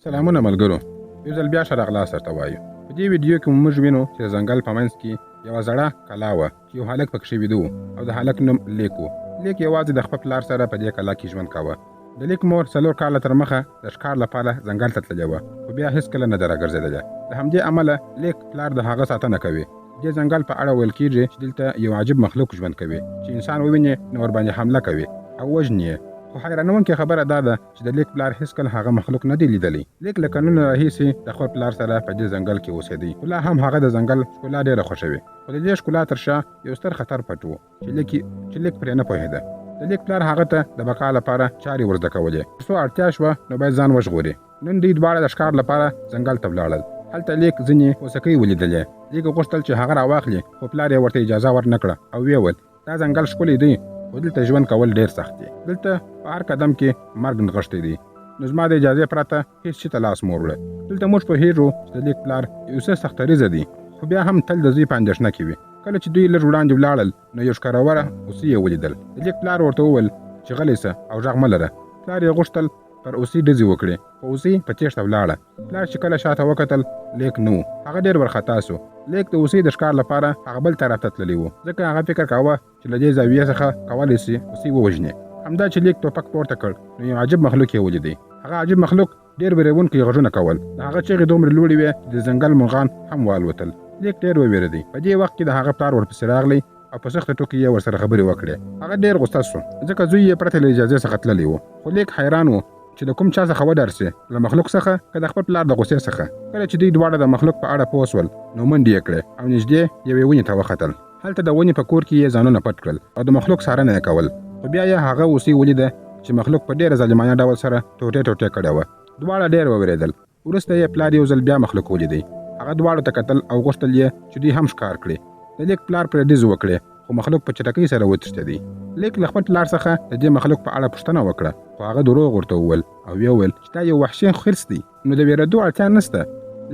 سلامونه ملګرو، یو ځل بیا ښه راغلاست درته وایو. په دې ویډیو کې موږ وینو چې د ځنګل په منځ کې یوه زړه کلا وه چې یو هلک پکښې ویده و او د هلک نوم لیک و. لیک یوازې د خپل پلار سره په دې کلا کې ژوند کاوه. د لیک مور 4 کاله تر مخه د ښکار لپاره ځنګل ته تللې وه، خو بیا هیڅکله نه ده راګرځېدلې. له همدې امله لیک پلار د هغه ساتنه کوي. د دې ځنګل په اړه ویل کیږي چې دلته یو عجیب مخلوق ژوند کوي چې انسان وویني نو ورباندې حمله کوي او وژني یې. خو حیرانوونکې خبره دا ده چې د لیک پلار هیڅکله هغه مخلوق نه دی لیدلی. لیک له کلونو راهیسې د خپل پلار سره په دې ځنګل کې اوسېدی، خو لا هم هغه د ځنګل ښکلا ډېره خوښوي. خو د دې ښکلا تر شا یو ستر خطر پټ و چې لیک پرې نه پوهېده. د لیک پلار هغه ته د بقا لپاره چارې ور زده کولې، تر څو اړتیا شوه نو باید ځان وژغوري. نن دوی دواړه د ښکار لپاره ځنګل ته ولاړل. هلته لیک ځینې هوسکۍ ولیدلې. لیک غوښتل چې هغه راواخلي، خو پلار یې ورته اجازه ورنه کړه او ویې ویل دا ځنګل ښکلی دی، خو دلته ژوند کول ډېر سخت دی. دلته په هر قدم کې مرګ نغښتی دی، نو زما د اجازې پرته هیڅ شي ته لاس مه وړه. دلته موږ پوهېږو چې د لیک پلار یو څه سخت دریځه دی، خو بیا هم تل د زوی په اندېښنه کې وي. کله چې دوی لږ وړاندې ولاړل نو یو ښکاروره هوسۍ یې ولیدل. د لیک پلار ورته وویل چې غلی سه او غږ مه لره. پلار یې غوښتل پر هوسۍ ډزې وکړي، خو هوسۍ په تېښته ولاړه. پلار چې کله شاته وکتل لیک نه و. هغه ډېر ورخطا سو. لیک د هوسۍ د ښکار لپاره هغه بل طرف ته تللی و، ځکه هغه فکر کاوه چې له دې زاویې څخه کولی سي هوسۍ ووژني. همدا چې لیک ټوپک پورته کړ نو یو عجیب مخلوق یې ولیدی. هغه عجیب مخلوق ډېر وېروونکي غږونه کول. د هغه چغې دومره لوړې وې چې د ځنګل مرغان هم والوتل. لیک ډېر ووېرېدی. په دې وخت کې د هغه پلار ورپسې راغلی او په سختو ټکو یې ورسره خبرې وکړې. هغه ډېر غوسه سو، ځکه زوی یې پرته له اجازې څخه تللی و. خو لیک حیران و چې له کوم چا څخه وډار سي، له مخلوق څخه که د خپل پلار د غوسې څخه. کله چې دوی دواړه د مخلوق په اړه پوه سول نو منډې یې کړې او نږدې یوې ونې ته وختل. هلته د ونې په کور کې یې ځانونه پټ کړل او د مخلوق څارنه یې کول. خو بیا یې هغه هوسۍ ولیده چې مخلوق په ډېره ظالمانه ډول سره ټوټې ټوټې کړې وه. دواړه ډېر ووېرېدل. وروسته یې پلار یو ځل بیا مخلوق ولیدی. هغه دواړو ته کتل او غوښتل یې چې دوی هم ښکار کړي. د لیک پلار پرې ډزې وکړې، خو مخلوق په چټکۍ سره وتښتېدی. لیک له خپل پلار څخه د دې مخلوق په اړه پوښتنه وکړه، خو هغه دروغ ورته وویل او ویې ویل چې دا یو وحشي خرس دی، نو د وېرېدو اړتیا نشته.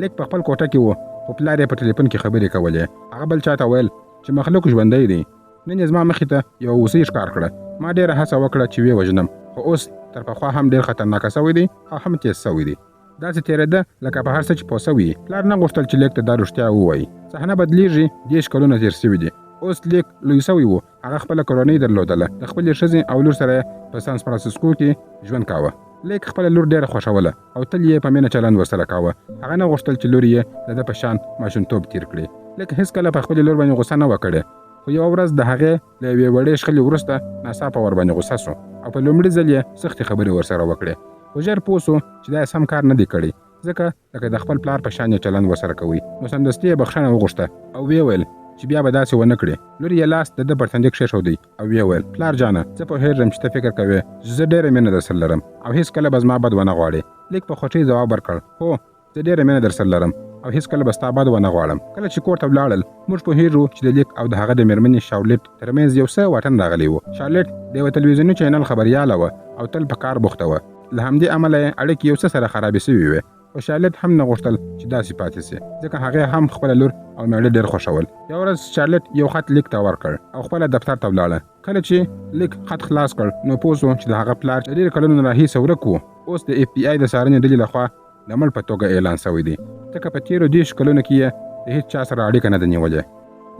لیک په خپل کوټه کې و، خو پلار یې په ټلیفون کې خبرې کولې. هغه بل چا ته ویل چې مخلوق ژوندی دی. نن یې زما مخې ته یوه هوسۍ ښکار کړه. ما ډېره هڅه وکړه چې ویې وژنم، خو اوس تر پخوا هم ډېر خطرناکه سوی دی او هم تېز سوی دی. داسې تېرېده لکه په هر څه چې پوه سوی یې. پلار نه غوښتل چې لیک ته دا رښتیا ووایي. صحنه بدلېږي، 30 کلونه تېر سوي دي. اوس لیک لوی سوی و. هغه خپله کورنۍ درلودله، د خپلې ښځې او لور سره یې په سان فرانسیسکو کې ژوند کاوه. لیک خپله لور ډېره خوښوله او تل یې په مینه چلند ورسره کاوه. هغه نه غوښتل چې لور یې د ده په شان ماشومتوب تېر کړي. لیک هیڅکله په خپلې لور باندې غوسه نه وه کړې، خو یوه ورځ د هغې له یوې وړې شخړې وروسته ناڅاپه ورباندې غوسه سو او په لومړي ځل یې سختې خبرې ورسره وکړې. خو ژر پوه سو چې دا یې سم کار نه دی کړی، ځکه لکه د خپل پلار په شان یې چلند ورسره کوي. نو سمدستي یې بخښنه وغوښته او ویې ویل چې بیا به داسې ونه کړي. لور یې لاس د ده پر تندي کښېښودی او ویې ویل پلار جانه، زه پوهېږم چې ته فکر کوې چې زه ډېره مینه درسره لرم او هیڅکله به زما بد ونه غواړې. لیک په خوښۍ ځواب ورکړ، هو زه ډېره مینه درسره لرم او هیڅکله به ستا بد ونه غواړم. کله چې کور ته ولاړل موږ پوهېږو چې د لیک او د هغه د مېرمنې شارلټ ترمنځ یو څه واټن راغلی و. شارلټ د یوه تلویزیوني چینل خبریاله وه او تل په کار بوخته وه. له همدې امله یې اړیکې یو څه سره خرابې سوې وې. خو شارلټ هم نه غوښتل چې داسې پاتې سي، ځکه هغې هم خپله لور او مېړه ډېر خوښول. یوه ورځ شارلټ یو خط لیک ته ورکړ او خپله دفتر ته ولاړه. کله چې لیک خط خلاص کړ نو پوه سو چې د هغه پلار چې ډېر کلونو راهیسې ورک و، اوس د اف بي آی د څارنې ډلې لخوا د مړ په توګه اعلان سوی دی، ځکه په تېرو 30 کلونو کې یې د هیڅ چا سره اړیکه نه ده نیولې.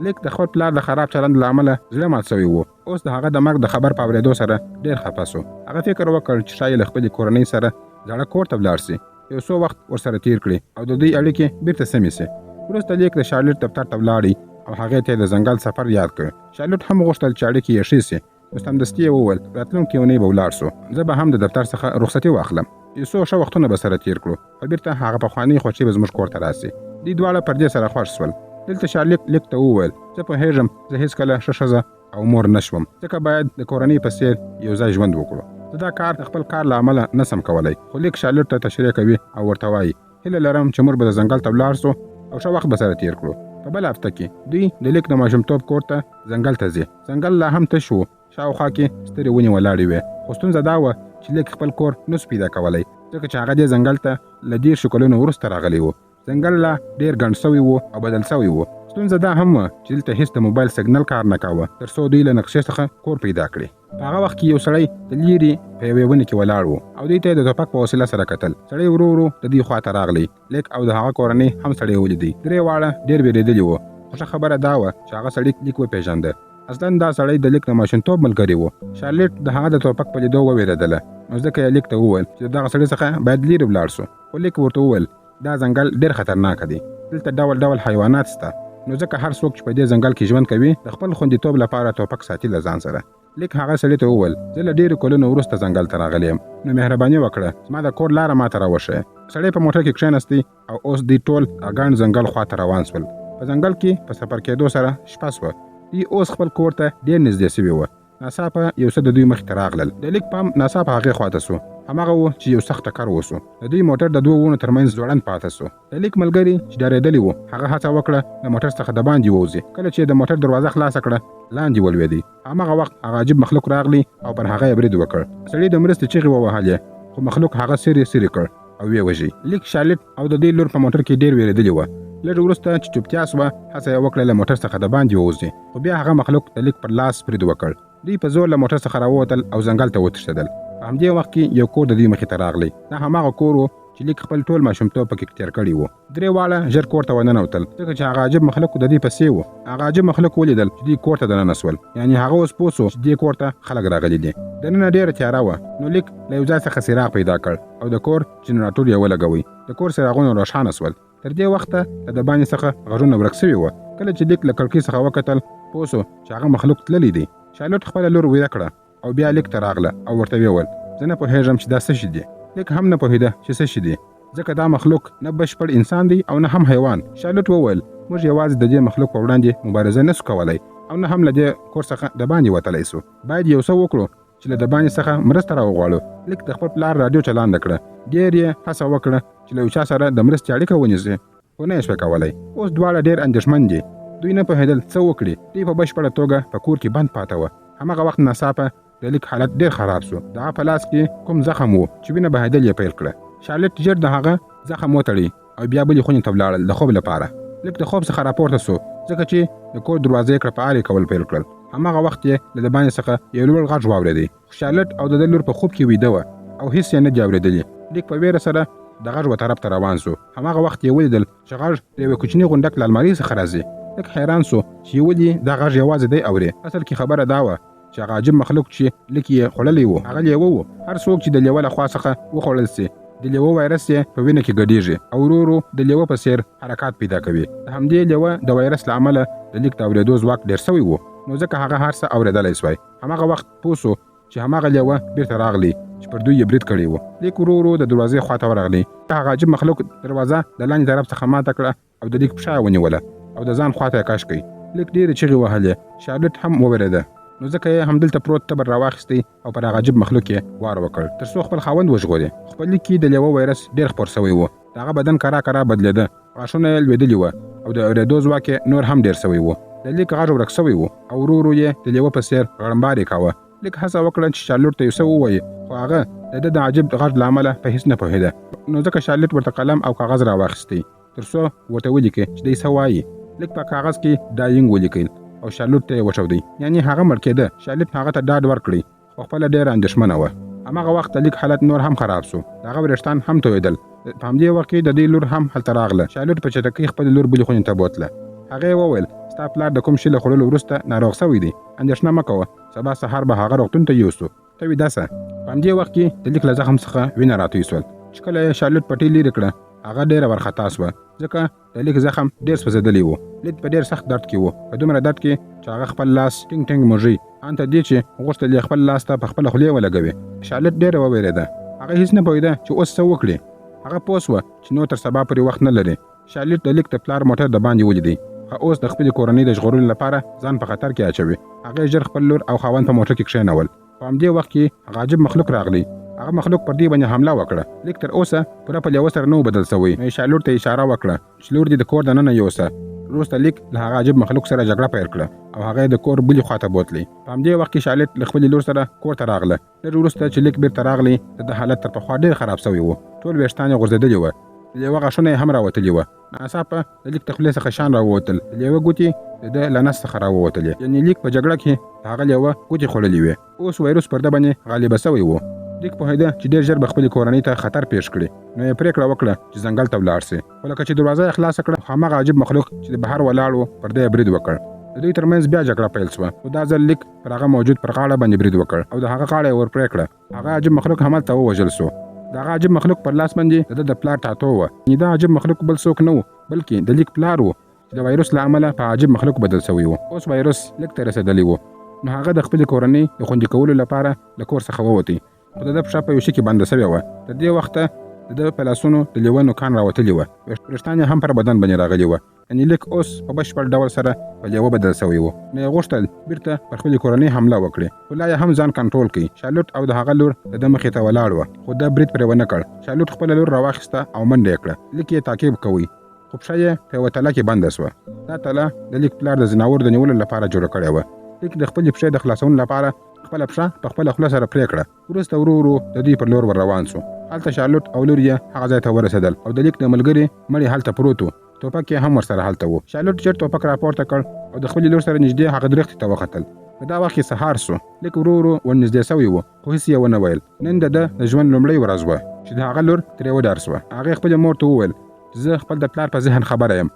لیک د خپل پلار د خراب چلند له امله زړه مات سوی و. اوس د هغه د مرګ د خبر په اورېدو سره ډېر خفه سو. هغه فکر وکړ چې ښایي له خپلې کورنۍ سره زاړه کور ته ولاړ سي، یو څو وخت ورسره تېر کړي او د دوی اړیکې بیرته سمې سي. وروسته لیک د شارلټ دفتر ته ولاړی او هغې ته یې د ځنګل سفر یاد کړ. شارلټ هم غوښتل چې اړیکې یې ښې سي، نو سمدستي یې وویل راتلونکې اونۍ به ولاړ سو، زه به هم د دفتر څخه رخصتي واخلم، یو څو ښه وختونه به سره تېر کړو او بیرته هغه پخوانۍ خوښي به زموږ کور ته راسي. دوی دواړه پر دې سره خوښ سول. دلته شارلټ لیک ته وویل زه پوهېږم زه هیڅکله ښه ښځه او مور نه شوم، ځکه باید د کورنۍ په څېر یو ځای ژوند وکړو. زه دا کار د خپل کار له امله نه سم کولی. خو لیک شارلټ ته تشریح کوي او ورته وایي هیله لرم چې موږ به د ځنګل ته ولاړ سو او ښه وخت به سره تېر کړو. په بله هفته کې دوی د لیک د ماشومتوب کور ته ځنګل ته ځي. ځنګل لا هم تش و، شاوخوا کې سترې ونې ولاړې وې، خو ستونزه دا وه چې لیک خپل کور نه سو پیدا کولی، ځکه چې هغه دې ځنګل ته له 30 کلونو وروسته راغلی و. ځنګل لا ډېر ګڼ سوی و او بدل سوی و. ستونزه دا هم وه چې دلته هیڅ د موبایل سګنل کار نه کاوه، تر څو دوی له نقشې څخه کور پیدا کړي. په هغه وخت کې یو سړی د لیرې په یوې ونې کې ولاړ و او دوی ته یې د ټوپک په وسیله سره کتل. سړی ورو ورو د دوی خوا ته راغلی. لیک او د هغه کورنۍ هم سړی ولیدی. درې واړه ډېر وېرېدلي وو، خو ښه خبره دا وه چې هغه سړي لیک وپېژنده. اصلا دا سړی د لیک د ماشومتوب ملګری و. شارلټ د هغه د ټوپک په لیدو ووېرېدله، نو ځکه یې لیک ته وویل چې د دغه سړي څخه باید لیرې ولاړ سو. خو لیک ورته وویل، دا ځنګل ډېر خطرناک دی، دلته ډول ډول حیوانات سته، نو ځکه هر څوک چې په دې ځنګل کې ژوند کوي د خپل خوندیتوب لپاره ټوپک ساتي له ځان سره. لیک هغه سړي ته وویل، زه له ډېرو کلونو وروسته ځنګل ته راغلی یم، نو مهرباني وکړه زما د کور لاره ماته راوښیه. سړی په موټر کې کښېنستی او اوس دوی ټول ګڼ ځنګل خوا ته روان سول. په ځنګل کې په سفر کېدو سره شپه سوه. دوی اوس خپل کور ته ډېر نږدې سوي وه. ناڅاپه یو څه د دوی مخې ته راغلل. د لیک پام ناڅاپه هغې خوا ته سو. هماغه و چې یو سخت ټکر وسو. د دوی موټر د دوو ونو ترمنځ ځوړند پاته سو. د لیک ملګري چې ډارېدلي وو، هغه هڅه وکړه له موټر څخه دباندې ووځي. کله چې یې د موټر دروازه خلاصه کړه، لاندې ولوېدی. هماغه وخت هغه عجیب مخلوق راغلی او پر هغه یې برید وکړ. سړي د مرستې چیغې ووهلې، خو مخلوق هغه څیرې څیرې کړ او ویې وژی. لیک، شارلټ او د دوی لور په موټر کې ډېر وېرېدلي وه. لږ وروسته چې چوپتیا سوه، هڅه یې وکړه له موټر څخه دباندې ووځي، خو بیا هغه مخلوق د لیک پر لاس برید وکړ. دوی په زور له موټر څخه راووتل او ځنګل ته وتښتېدل. په همدې وخت کې یو کور د دوی مخې ته راغلی. دا هماغه کور و چې لیک خپل ټول ماشومتوب پکې تېر کړی و. درې واړه ژر کور ته وننوتل، ځکه چې هغه عجیب مخلوق د دوی پسې و. هغه عجیب مخلوق ولیدل چې دوی کور ته دننه سول، یعنې هغه اوس پوه سو چې دې کور ته خلک راغلي دي. دننه ډېره تیاره وه، نو لیک له یو ځای څخه څراغ پیدا کړ او د کور جنراتور یې ولګوی. د کور څراغونه روښانه سول. تر دې وخته له دباندې څخه غږونه ورک سوي وه. کله چې لیک له کړکۍ څخه وکتل، پوه سو چې هغه مخلوق تللی دی. شارلوټ خپله لور ویده کړه او بیا لیک ته راغله او ورته ویې ویل، زه نه پوهېږم چې دا څه شي دي. لیک هم نه پوهېده چې څه شي دي، ځکه دا مخلوق نه بشپړ انسان دی او نه هم حیوان. شارلوټ وویل، موږ یوازې د دې مخلوق په وړاندې مبارزه نه سو کولی او نه هم له دې کور څخه دباندې وتلی سو. باید یو څه وکړو چې له دباندې څخه مرسته راوغواړو. لیک د خپل پلار راډیو چلانده کړه. ډېر یې هڅه وکړه چې له یو چا سره د مرستې اړیکه ونیسي، خو نه یې شوای کولی. اوس دواړه ډېر اندېښمن دي. دوی نه پوهېدل څه وکړي. دوی په بشپړه توګه په کور کې بند پاته وه. هماغه وخت ناڅاپه د لیک حالت ډېر خراب سو. د هغه په لاس کې کوم زخم و چې وینه بهېدل یې پیل کړه. شارلټ ژر د هغه زخم وتړی او بیا بلې خونې ته ولاړل د خوب لپاره. لیک د خوب څخه راپورته سو، ځکه چې د کور دروازې یې کړه په آرې کول پیل کړل. هماغه وخت یې له دباندې څخه یو لوړ غږ واورېدی. خو شارلټ او د ده لور په خوب کې ویده وه او هیڅ یې نه دي اورېدلي. لیک په وېره سره د غږ و طرف ته روان سو. هماغه وخت یې ولیدل چې غږ د یوې کوچني غونډک له المارۍ څخه راځي. لیک حیران سو چې ولې دا غږ یوازې دی اوري. اصل کې خبره دا وه چې هغه عجیب مخلوق چې لیک یې خوړلی و، هغه لیوه و. هر څوک چې د لیوه له خوا څخه وخوړل سي، د لیوه وایرس یې په وینه کې ګډېږي او ورو ورو د لیوه په څېر حرکات پیدا کوي. د همدې لیوه د وایرس له امله د لیک د اورېدو ځواک ډېر سوی و، نو ځکه هغه هر څه اورېدلی سوای. هماغه وخت پوه سو چې هماغه لیوه بیرته راغلی چې پر دوی یې برید کړی و. لیک ورو ورو د دروازې خواته ورغلی. هغه عجیب مخلوق دروازه د لاندې طرف څخه ماته کړه او د لیک پښه یې ونیوله او د ځان خواته یې کش کړ. لیک ډېرې چیغې وهلې. شارلټ هم ووېرېده، نو ځکه یې همدلته پروت تبر راواخیستی او پر هغه عجیب مخلوق یې وار وکړ تر څو خپل خاوند وژغوري. خو په لیک کې د لیوه وایرس ډېر خپور سوی و. د هغه بدن کرا کرا بدلېده، غاښونه یې لوېدلي وه او د اورېدو ځواک یې نور هم ډېر سوی و. د لیک غږ ورک سوی و او ورو ورو یې د لیوه په څېر غړمبارې کاوه. لیک هڅه وکړه چې شارلوټ ته یو څه ووایي، خو هغه د ده د عجیب غږ له امله په هیڅ نه پوهېده، نو ځکه شارلوټ ورته قلم او کاغذ راواخیستی تر څو ورته ولیکي چې دی څه وایي. لیک په کاغذ کې ډاینګ ولیکل او شارلوټ ته یې وښودی، یعنې هغه مړ کېده. شارلوټ هغه ته ډاډ ورکړی، خو خپله ډېره اندېښمنه وه. هماغه وخت د لیک حالت نور هم خراب سو. د هغه وریښتان هم تویېدل. په همدې وخت کې د دوی لور هم هلته راغله. شارلوټ په چټکۍ خپلې لور بلې خونې ته بوتله. هغې وویل، ستا پلار د کوم شي له خوړلو وروسته ناروغ سوی دی، اندېښنه مه کوه، سبا سهار به هغه روغتون ته یوسو، ته ویده سه. په همدې وخت کې د لیک له زخم څخه وینه راتوی سول. چې کله یې شارلوټ پټۍ لیرې کړه، هغه ډېره وارخطا سوه، ځکه د لیک زخم ډېر سوځېدلی و. لیک په ډېر سخت درد کې و، په دومره درد کې چې هغه خپل لاس ټینګ ټینګ موږی، ان تر دې چې غوښتل یې خپل لاس ته په خپله خولې ولګوي. شارلوټ ډېره ووېرېده. هغه هیڅ نه پوهېده چې اوس څه وکړي. هغه پوه سوه چې نور تر سبا پورې وخت نه لري. شارلوټ د لیک د پلار موټر دباندې ولیدی. هغه اوس د خپلې کورنۍ د ژغورلو لپاره ځان په خطر کې اچوي. هغې ژر خپل لور او خاوند په موټر کې کښېنول. په همدې وخت کې هغه عجیب مخلوق راغلی. هغه مخلوق پر دوی باندې حمله وکړه. لیک تر اوسه پوره په لیوه سره نه و بدل سوی، نو یې شارلوټ ته اشاره وکړه چې لور دې د کور دننه یوسه. وروسته لیک له هغه عجیب مخلوق سره جګړه پیل کړه او هغه یې د کور بلې خواته بوتلی. په همدې وخت کې شارلوټ له خپلې لور سره کور ته راغله. لږ وروسته چې لیک بیرته راغلی، د ده حالت تر پخوا ډېر خراب سوی و. ټول ویښتان یې غورځېدلي وه. د لېوه غاښونه یې هم راوتلي وه. ناڅاپه د لیک د خولې څخه شان راووتل، د لېوه ګوتې د ده له نس څخه راووتلې، یعنې لیک په جګړه کې د هغه لېوه ګوتې خوړلې وې. اوس وایروس پر ده باندې غالبه شوی و. لیک پوهېده چې ډېر ژر به خپلې کورنۍ ته خطر پېښ کړي، نو یې پرېکړه وکړه چې ځنګل ته ولاړ شي. خو لکه چې دروازه یې خلاصه کړه، هماغه عجیب مخلوق چې د بهر ولاړ و، پر ده یې برید وکړ. د دوی ترمنځ بیا جګړه پیل شوه، خو دا ځل لیک پر هغه موجود پر غاړه باندې برید وکړ او د هغه غاړه یې ور پرې کړه. هغه عجیب مخلوق هملته ووژل شو. د هغه عجیب مخلوق پر لاس باندې د ده د پلار ټاتو وه. یعنې دا عجیب مخلوق بل څوک نه و، بلکې د لیک پلار و چې د وایروس له امله په عجیب مخلوق بدل شوی و. اوس وایروس لیک ته رسېدلی و، نو هغه د خپلې کورنۍ د خوندي کولو لپاره له کور څخه ووتی، خو د ده پښه په یو شي کې بنده شوې وه. تر دې وخته د ده په لاسونو د لیوه نوکان راوتلي وه، وېښتان یې هم پر بدن باندې راغلي وه. یعنې لیک اوس په بشپړ ډول سره په لیوه بدل شوی و، نو یې غوښتل بیرته پر خپلې کورنۍ حمله وکړي، خو لا یې هم ځان کنټرول کړ. شارلوټ او د هغه لور د ده مخې ته ولاړ وه، خو ده برید پرې ونه کړ. شارلوټ خپله لور راواخیسته او منډه یې کړه. لیک یې تعقیب کوی، خو پښه یې په یوه تله کې بنده شوه. دا تله د لیک پلار د ځناورو د نیولو لپاره جوړه کړې وه. لیک د خپلې پښې د خلاصون لپاره خپله پښه په خپله خوله سره پرې کړه. وروسته ورو ورو د دوی پر لور ور روان شو. هلته شارلوټ او لور یې هغه ځای ته ورسېدل او د لیک د ملګري مړی هلته پروت و. ټوپک یې هم ورسره هلته و. شارلوټ ژر ټوپک راپورته کړ او د خپلې لور سره نږدې هغه درختې ته وختل. په دا وخت کې سهار شو. لیک ورو ورو ورنږدې شوی و، خو هیڅ یې ونه ویل. نن د ده د ژوند لومړۍ ورځ وه چې د هغه لور ترې وډار شوه. هغې خپلې مور ته وویل چې زه خپل د پلار په ذهن خبره یم.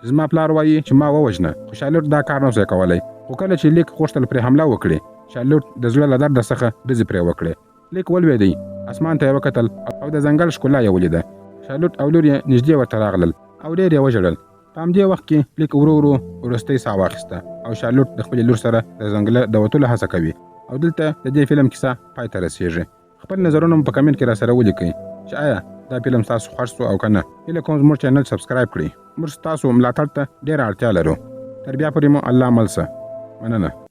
زما پلار وایي چې ما ووژنه، خو شارلوټ دا کار نه شوای کولی. خو کله چې لیک غوښتل پرې حمله وکړي، شارلوټ د زړه له درده څخه ډزې پرې وکړې. لیک ولوېدی، اسمان ته یې وکتل او د ځنګل ښکلا یې ولیده. شارلوټ او لور یې نږدې ورته راغلل او ډېر یې وژړل. په همدې وخت کې لیک ورو ورو وروستۍ ساه واخیسته او شارلوټ د خپلې لور سره د ځنګله د وتلو هڅه کوي. او دلته د دې فلم کیسه پای ته رسېږي. خپل نظرونه مو په کمنټ کې راسره ولیکئ چې آیا دا فلم ستاسو خوښ شو او که نه. هیله کوم زموږ چینل subscribe کړئ. موږ ستاسو ملاتړ ته ډېره اړتیا لرو. تر بیا پورې مو الله مل شه. مننه.